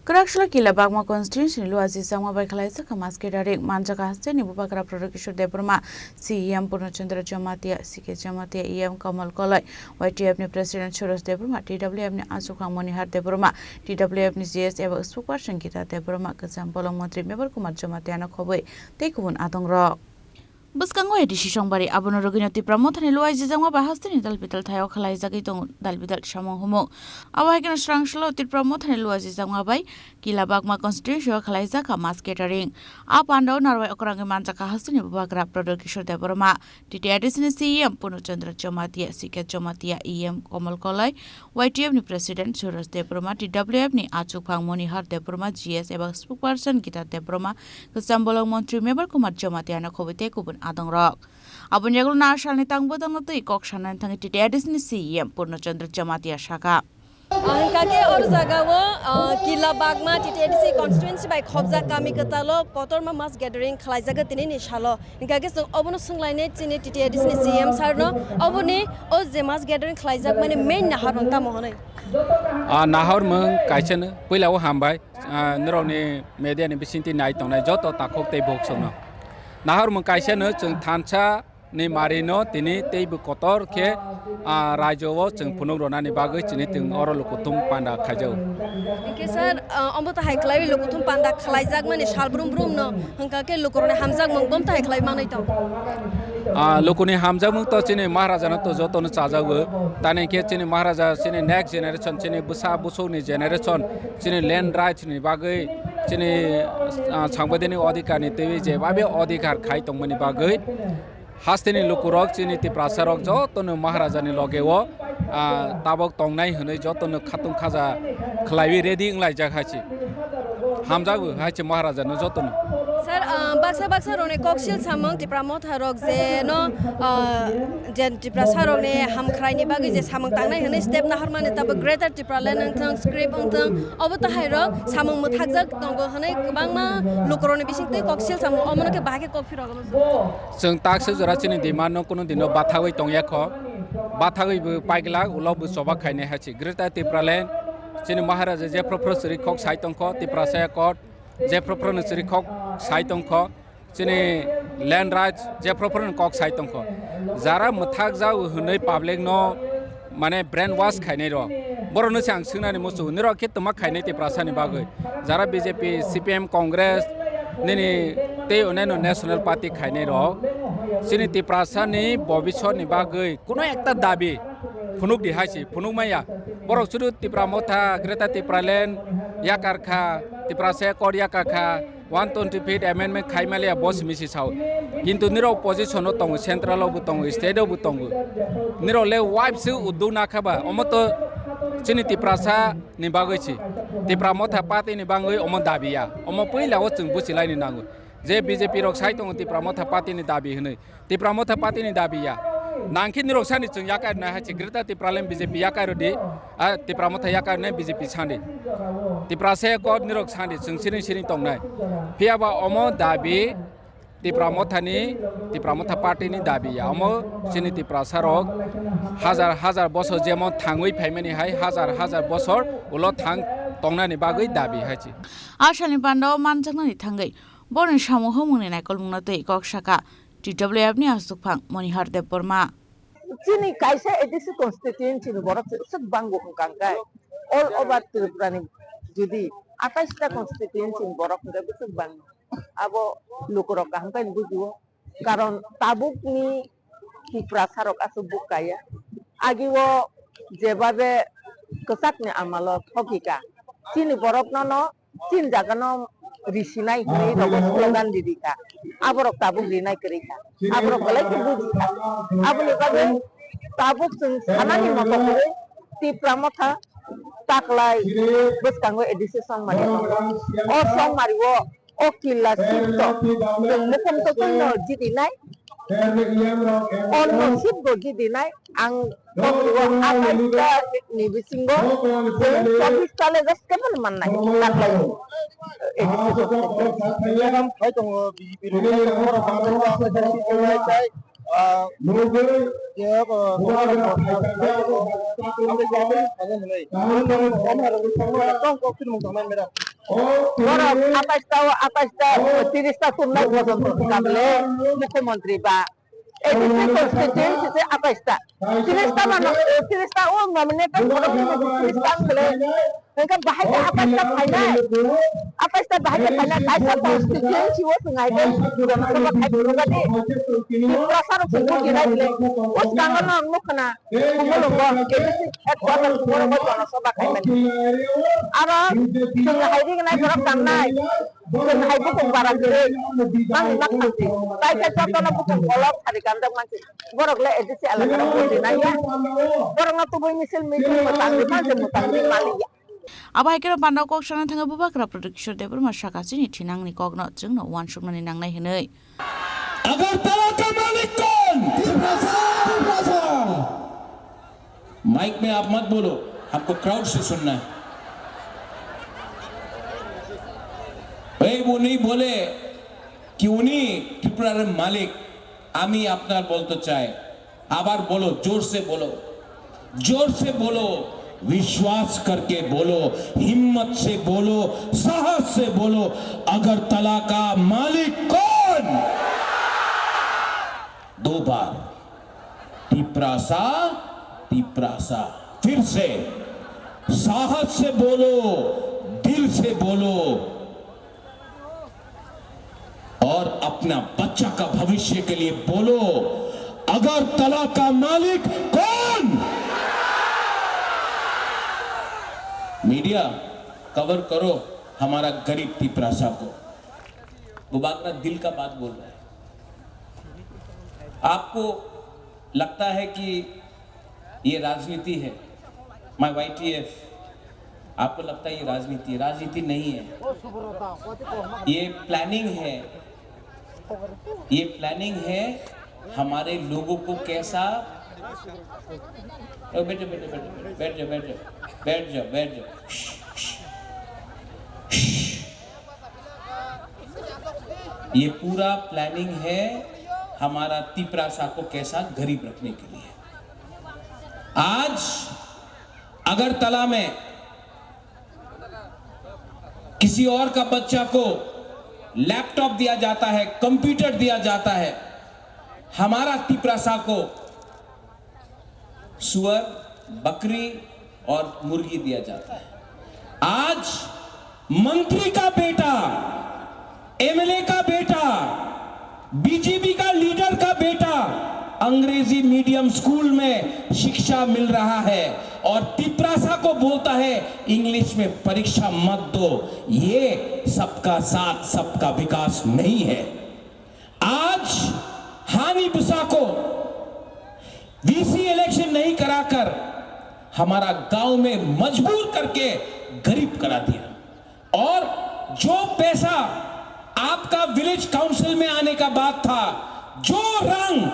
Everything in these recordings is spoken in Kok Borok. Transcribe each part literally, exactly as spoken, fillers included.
Kwraksalo Kila Bagma constituency ni Luaji Changma bai khwlaijak kha mass gathering. Manjak kha hasteni Bubagra Pradyot Kishore Debbarma, C E M Purno Chandra Jamatia, C K Jamatia, E M Kamal Koloi, Y T F ni President Suresh Debbarma, T W F ni Achukphang Monihar Debbarma, T W F ni G S eba Spokesperson Gita Debbarma, Kwcham Bolong Montri Mebar Kumar Jamatia no khobwi tei kubun adongrok. Bwskango A D C songbari, abono rwgwino Tipra Mothani Luaji Changma bai hasteni dalbidal thaio khwlaijagwi tongo dalbidal samung humung. Abo hai kheno swrang salo Tipra Mothani Luaji Changma bai Kila Bagma constituency o khwlaijak kha mass gathering. A pandao narwai okrangwi manjak kha hasteni Bubagra Pradyot Kishore Debbarma, T T A D C ni C E M Purno Chandra Jamatia, C K Jamatia, E M Kamal Koloi, Y T F ni President Suresh Debbarma, T W F ni Achukphang Monihar Debbarma, G S eba Spokesperson Gita Debbarma, Kwcham Bolong Montri Mebar Kumar Jamatia no khobwi tei kubun adongrok. Aboni yagulo na salni tang bwtangno twi kok sanani thangwi T T A D C ni C E M Purno Chandra Jamatia sakha. Ang kake or jagao, ah, Kila Bagma T T A D C constituency bai khobjak kami kwtalo kotorma mass gathering khwlaijago tinini salo. Hingkha khe chwng obono swnglainai chini T T A D C ni C M sir no, oboni o je mass gathering khwlaijakmani main naharmung tamo hwnwi? Ah, naharmung kaisano, puila o hambai, ah, norokni media ni bisingtwi nai tongnai joto takhuk tei bukhuk songno. Naharmung kaisano chwng thansa ni mari no tini teibo kotor khe, ah, raijo o chwng phunuk rwnani bagwi chini thwng oro lukuthum panda khaijago. Hingke sir, ah, omo to hai khlaiwi lukuthum panda khlaijakmani sal brum brum no hwnkha khe lukurokni hamjakmung bom to hai khlai manwi tong. Ah, lukuni hamjakmung to chini Maharaja no to joto no chajago. Tani khe chini Maharaja chini next generation chini bwsa bwswk ni generation chini land rights ni bagwi chini, ah, sangbaidini odhikar ni twiwi je babe odhikar khai tongmani bagwi hasteni lukurok chini Tiprasa rok jotono Maharaja ni loge o, ah, tabok tongnai hwnwi jotono khatung khaja khlaiwi ready wnglaijak hai se. Hamjago hai se Maharaja no jotono. Sir, ah, baksa baksa rokni koksil samung Tipra Motha rok je no, ah, je Tiprasa rokni hamkhraini bagwi je samung tangnai hwnwi step naharmani tabok Greater Tipraland wngthang, script wngthang, obo tahairok samung mwthakjak tongo hwnwi kwbangma lukurokni bisingtwi koksil samung, omono khe bahai khe kok phirogwi mano. Chwng taksa jora chini demand no kunu dino bathagwi tongya kho, bathagwi bo paiglak, ulo bo choba khainai hai se. Greater Tipraland chini Maharaja jephru phru chwrwi khok sai tongkho, Tiprasa Accord jephru phru no chwrwi khok sai tongkho. Chini land rights jephru phru no kok sai tongkho. Jara mwthak jao hwnwi public no mane brain wash khainai rok. Borok no se ang swngnani muchungo, nirok khe twma khainai Tiprasa ni bagwi. Jara B J P, C P M, Congress, nini tei oneno national party khainai rok. Chini Tiprasa ni bobisot ni bagwi kuno ekta dabi phunuk di hai se, phunuk maya. Borok sudu Tipra Motha, Greater Tipraland yakar kha, Tiprasa Accord yakar kha, one twenty fifth amendment khai maliya bo simi si sao. Kintu nirok opposition o tongo, central o bo tongo, state o bo tongo. Nirok le wipe se udduk na kha ba, omo to chini Tiprasa ni bagwi si. Tipra Motha party ni bagwi omo dabi ya. Omo puila o chwng buchi laini nango. Je B J P rok sai tongo Tipra Motha party ni dabi hwnwi. Tipra Motha party ni dabi ya. Nangkhe nirok sani chwng yakai rwnai hai se Greater Tipraland B J P yakai rwdi, ah, Tipra Motha yakai rwnai B J P sani. Tiprasa Accord nirok sani chwng siring siring tongnai. Phiya ba omo dabi Tipra Motha ni, Tipra Motha party ni dabi ya. Omo chini Tiprasa rok hajar hajar bosor jemon thangwi phaimani hai hajar hajar bosor ulo thang tongnani bagwi dabi hai se. Asani panda o manjaknani thangwi boroni samung humungni naikolmungno twi kok sakha T W F ni Achukphang Monihar Debbarma. Chini kaisa A D C constituency ni borok se swk bango hwnkha hwnkhe all over Tripura ni jodi atais ta constituency ni borok hwnkhe bwswk bango. Abo lukurok kaham khe bujiwo. Karon tabukni Tiprasa rok aswk bukaya. Agio jebabe kwchakni amalo thokika. Chini borokno no tin jagano risinai hinwi rokbo slogan riri kha. Aborok tabuk rinai kwrwi kha. Aborok belai khe buji kha. Aboni bagwi tabuk chwng sanani moto kwrwi Tipra Motha taklai bwskango A D C songmari tongo. O songmari o O killa sip to chwng mukhum to chwngno jidinai. Onno sip go jidinai. Ang kokrigo atai ta ni bisingo chwng chobbish ta le just kebel mannai. Taklai. Hai tongo B J P ni borok hamjak tai. Ah, ya, ah, tong kok sini mung tongnai mera. Borok atais ta o atais ta, tiris ta turnai bojon tongkha bole mukhyamantri ba A D C constituency se atais ta. Tiris ta mano, tiris ta o nominated borok tiris ta bole. Hingke bahai ke atais ta phainai. Atais ta bahai ke phainai. Kaisa constituency o chwng hai ke Lok Sabha khai phuru gadi. Tiprasa rok se buji nai bole. O swkango no ang nukha na. Kumulungo A D C headquarter Kumulungo Jana Sabha khaimani. Aro chwng hai rignai borok tangnai. Chwng hai bukung bara kwrwi. Mang mak sakti. Kaisa jotono bukung kolok sari kanjak mansi. Borok le A D C elaka rok buji nai ya. Borok no tubui misil misil mwtang di mansi mwtang di mali ya. Abo hai kheno panda kok sana thangwi Bubagra Pradyot Kishore Debbarma saka chini thinangni kokno chwngno uansuknani nangnai hwnwi. Agartala का मालिक कौन? तिपरासा, तिपरासा। माइक में आप मत बोलो, हमको क्राउड से सुनना है। এই উনি বলে কি উনি ত্রিপুরার মালিক, আমি আপনার বলতে চাই, আবার বলো, জোর সে বলো, জোর সে বলো, विश्वास करके बोलो, हिम्मत से बोलो, साहस से बोलो, अगरतला का मालिक कौन? दो बार, तिपरासा, तिपरासा। फिर से, साहस से बोलो, दिल से बोलो। और अपना बच्चा का भविष्य के लिए बोलो, अगरतला का मालिक कौन? मीडिया, कवर करो हमारा गरीब तिपरासा को। वो बात ना, दिल का बात बोल रहा है। आपको लगता है कि ये राजनीति है, माय वाईटीएफ, आपको लगता है ये राजनीति है? राजनीति नहीं है, ये प्लानिंग है, ये प्लानिंग है। हमारे लोगों को कैसा, ओ, बैठो, बैठो, बैठो, बैठ जाओ, बैठ जाओ, बैठ जाओ, बैठ जाओ। ये पूरा प्लानिंग है हमारा तिपरासा को कैसा गरीब रखने के लिए। आज अगरतला में किसी और का बच्चा को लैपटॉप दिया जाता है, कंप्यूटर दिया जाता है, हमारा तिपरासा को सुअर, बकरी और मुर्गी दिया जाता है। आज मंत्री का बेटा, एमएलए का बेटा, बीजेपी का लीडर का बेटा अंग्रेजी मीडियम स्कूल में शिक्षा मिल रहा है और तिपरासा को बोलता है, "इंग्लिश में परीक्षा मत दो।" ये सबका साथ, सबका विकास नहीं है। आज हानि बुसा को वीसी इलेक्शन नहीं कराकर हमारा गांव में मजबूर करके गरीब करा दिया। और जो पैसा आपका विलेज काउंसिल में आने का बात था, जो रंग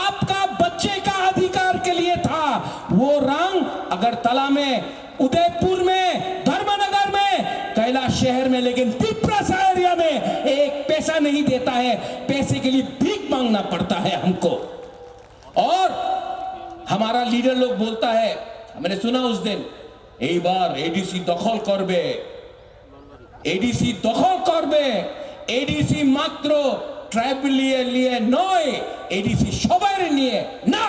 आपका बच्चे का अधिकार के लिए था, वो रंग अगरतला में, उदयपुर में, धर्मनगर में, कैलाश शहर में, लेकिन तिपरासा एरिया में एक पैसा नहीं देता है। पैसे के लिए भीख मांगना पड़ता है हमको। और हमारा लीडर लोग बोलता है, मैंने सुना उस दिन, "এইবার এডিসি দখল করবে, এডিসি দখল করবে, এডিসি মাত্র ট্রাইবাল নিয়ে নয়, এডিসি সবার নিয়ে।" না,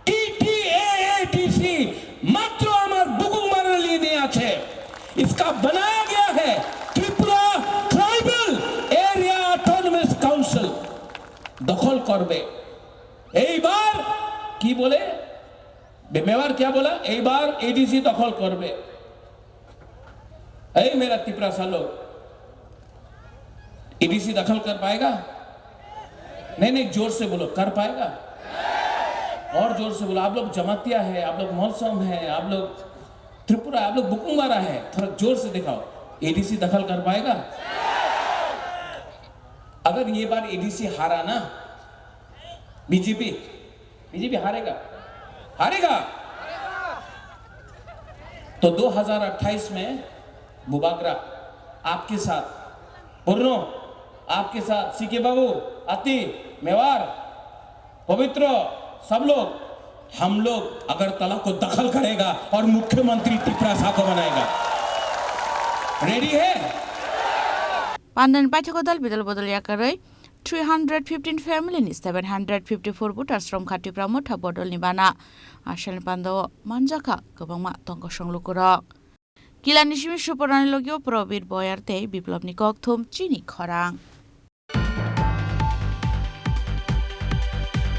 টিটিএএডিসি মাত্র আমার বুকুংবারার নিয়ে আছে। इसका बनाया गया है Tripura tribal area autonomous council. দখল করবে। এইবার কি বলে? মেওয়ার क्या बोला? এইবার এডিসি দখল করবে। এই मेरा तिपरासा लोग, एडीसी दखल कर पाएगा? नहीं, नहीं, जोर से बोलो, कर पाएगा? और जोर से बोलो। आप लोग जमातिया है, आप लोग मलसम है, आप लोग त्रिपुरा, आप लोग बुकुंगबारा है, थोड़ा जोर से दिखाओ। एडीसी दखल कर पाएगा? अगर ये बार एडीसी हारा ना, बीजेपी, बीजेपी हारेगा, हारेगा। तो दो हज़ार अट्ठाईस में बुबागरा आपके साथ, पूर्णो आपके साथ, सीके बाबू, अति, मेवार, पवित्र, सब लोग, हम लोग अगरतला को दखल करेगा और मुख्यमंत्री तिपरासा को बनाएगा। Ready hai? Pandani paithakgo dal bidal bodol yakarwi three hundred fifteen family ni seven hundred fifty-four voters romkha Tipra Motha bodolni bana. Asalni pandao manjakha kwbangma tongkosong lukurok. Kilani simi supornani logio Probir Boyar tei Biplobni kokthum chini khorang.